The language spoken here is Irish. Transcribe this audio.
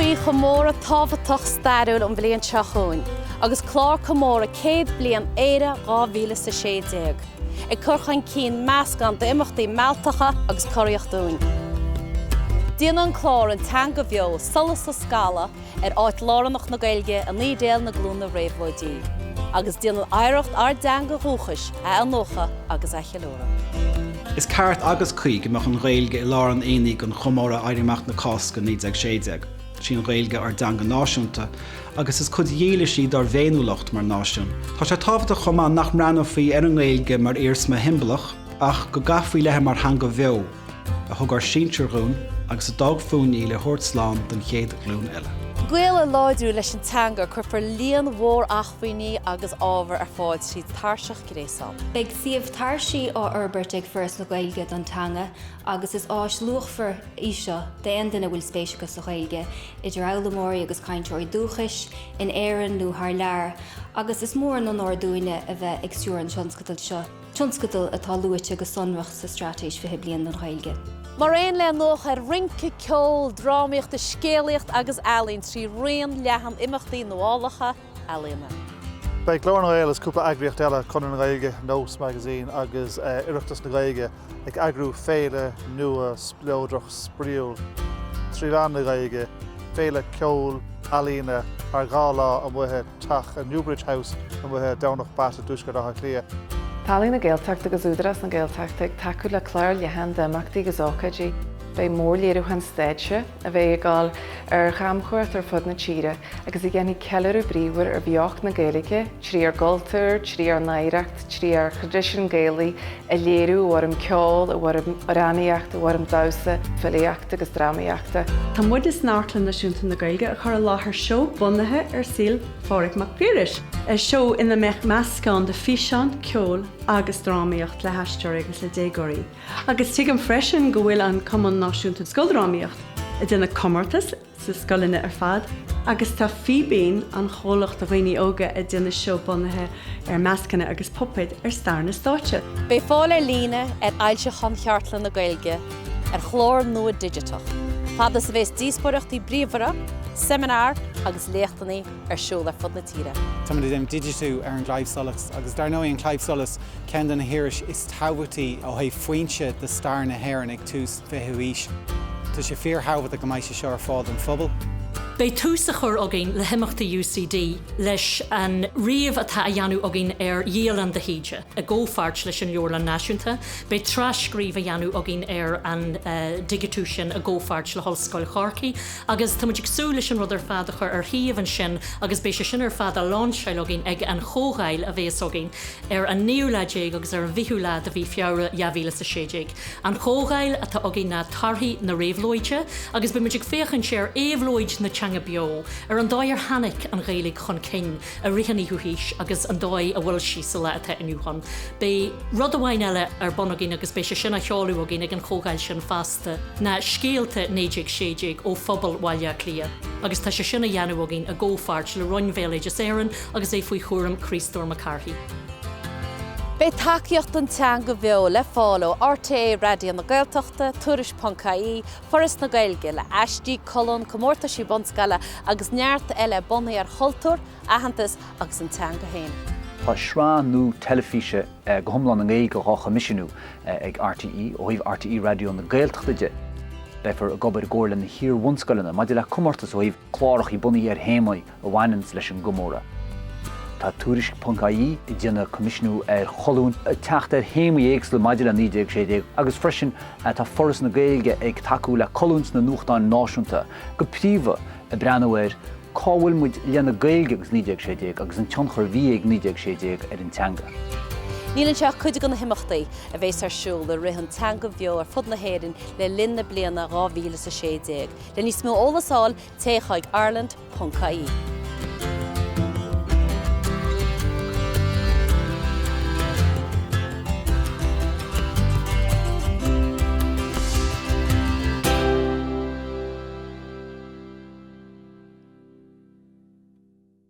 faoi chomóradh tábhachtach stairiúil an bhliain seo chugainn agus clár comóradh 100 bliain Éire 2016 ag cur chun cinn meascán d'imeachtaí mealltacha agus corraíoch dúinn. Déanann an clár An Teanga Bheo solas a scaladh ar áit lárnach na Gaeilge in ídéil na glúine réabhlóidí, agus déanann oidhreacht ár dteanga dhúchais a iniúchadh agus a cheiliúradh. Is ceart agus cuí go mbeadh an Ghaeilge i lár an aonaigh don chomóradh Éirí Amach na Cásca 1916. Sí an Ghaeilge ár dteanga náisiúnta agus is cuid dhílis í dár bhféiniúlacht mar náisiún. Tá sé tábhachtach chomh maith nach mbreathnófaí ar an nGaeilge mar iarsma shiombalach ach go gcaithfí léi mar theanga bheo. a thug ár sinsir dhúinn agus a d'fhág fúinn í le thabhairt slán don chéad ghlúin eile. Gaol a láidriú leis an teanga, cuirfear líon mhór acmhainní agus ábhar ar fáil tríd tairseach gréasáin. Beidh suíomh tairsí á fhorbairt ag Foras na Gaeilge don teanga agus is áis luachmhar í seo d'aon duine a bhfuil spéis acu sa Ghaeilge, idir fhoghlaimeoirí agus cainteoirí dúchais, in Éirinn nó thar lear, agus is mór an onóir dúinne a bheith ag stiúradh an tionscadail seo. Tionscadal atá luaite go sonrach sa Straitéis 20 Bliain don Ghaeilge. Mar aon le iniúchadh ar rince, ceol, drámaíocht, scéalaíocht agus ealaín trí raon leathan imeachtaí nuálacha ealaíona. Beidh Glór na nGael agus cúpla eagraíocht eile, Conradh na Gaeilge, Nós Magazine agus Oireachtas na Gaeilge, ag eagrú féile nua spleodrach spraíúil trí mheán na Gaeilge, féile ceoil, ealaíne thar 2 lá amuigh i teach Newbridge House amuigh i Domhnach Bat i dtuaisceart Átha Cliath. Tá Ealaín na Gaeltachta agus Údarás na Gaeltachta ag tacú le clár leathan d'imeachtaí agus ócáidí. Beidh mórléiriúchán stáitse a bheidh ag dul ar chamchuairt ar fud na tíre agus a dhéanfaidh ceiliúradh bríomhar ar bheocht na Gaeilge trí ár gcultúr, trí ár n-oidhreacht, trí ár thraidisiún Gaelaigh a léiriú i bhfoirm ceoil, i bhfoirm amhránaíochta, i bhfoirm damhsa, filíochta agus drámaíochta. Tá muide san Amharclann Náisiúnta na Gaeilge ag cur i láthair seó bunaithe ar saol Phádraig Mac Piarais. Seó ina mbeadh meascán de físeán, ceol agus drámaíocht le haisteoirí agus le déagóirí. Agus tuigim freisin go bhfuil an Cumann Náisiúnta Scoildrámaíocht ag déanamh comórtas sna scoileanna ar fad agus tá Fíbín, an chomhlacht do dhaoine óga ag déanamh seó bunaithe ar mascanna agus puipéid ar stair na stáitse. Beidh fáil ar líne ar fhoilseacháin Chartlann na Gaeilge ar chlár nua digiteach, fad is a bheas díospóireachtaí bríomhara, seimineáir agus léachtanna ar siúl ar fud na tíre. Táimid ag déanamh digitiú ar an gClaidheamh Soluis agus dar ndóigh an Claidheamh Soluis ceann de na hirisí is tábhachtaí ó thaobh foinse de stair na hÉireann ag tús 20ú aois. Tá sé fíorthábhachtach go mbeidh sé seo ar fáil don phobal. Beidh tús á chur againn le himeachtaí UCD leis an ríomh atá á dhéanamh againn ar Dhialann de hÍde i gcomhpháirt leis an Leabharlann Náisiúnta. Beidh tras-scríobh á dhéanamh againn ar an digitiú sin i gcomhpháirt le hOllscoil Chorcaí agus tá muid ag súil leis an rud ar fad a chur ar shuíomh ansin agus beidh sé sin ar fad á lainseáil againn ag an chomhdháil a bhéas againn ar an naoú lá déag agus ar an bhfichiú lá de mhí Feabhra 2016. An chomhdháil atá againn ná Torthaí na Réabhlóide agus beidh muid ag féachaint ar éabhlóid na teanga beo, ar an dóigh ar tháinig an Ghaeilge chun cinn i rith an fhichiú haois agus an dóigh a bhfuil sí sa lá atá inniu ann. Beidh rud amháin eile ar bun againn agus beidh sé sin á sheoladh againn ag an chomhdháil sin feasta, ná Scéalta 1916 ó phobal Bhaile Átha Cliath agus tá sé sin á dhéanamh againn i gcomhpháirt le Roinn Bhéaloideas Éireann agus é faoi chúram Chríostóir Mac Cárthaigh. Beidh tacaíocht don teanga bheo le fáil ó RTÉ Raidió na Gaeltachta, Tuairisc.ie, Foras na Gaeilge, le aistí, colúin, comórtaisí bunscoile agus neart eile bunaithe ar chultúr, aitheantas agus an teanga féin. Tá sraith nua teilifíse go hiomlán i nGaeilge dhá choimisiúnú ag RTÉ ó thaobh RTÉ Raidió na Gaeltachta de. Beifear ag obair i gcomhar le na hiar-bhunscoileanna maidir le comórtas ó thaobh clárachaí bunaithe ar théamaí a bhaineanns leis an gcomóradh. Tá Tuairisc ponc ie ag déanamh coimisiúnú ar cholúin ag teacht ar théamaí éagsúla maidir le 1916 agus freisin tá Foras na Gaeilge ag tacú le colúin sna nuachtáin náisiúnta, go príomha ag breathnú ar cá bhfuil muid lena Gaeilge agus 1916 agus an tionchar a bhí ag 1916 ar an teanga. Níl anseo ach cuid de na himeachtaí a bheas ar siúl i rith an Teanga Bheo ar fud na hÉireann le linn na bliana 2016. Le níos mó eolas a fháil, téigh chuig Ireland. Ponc ie.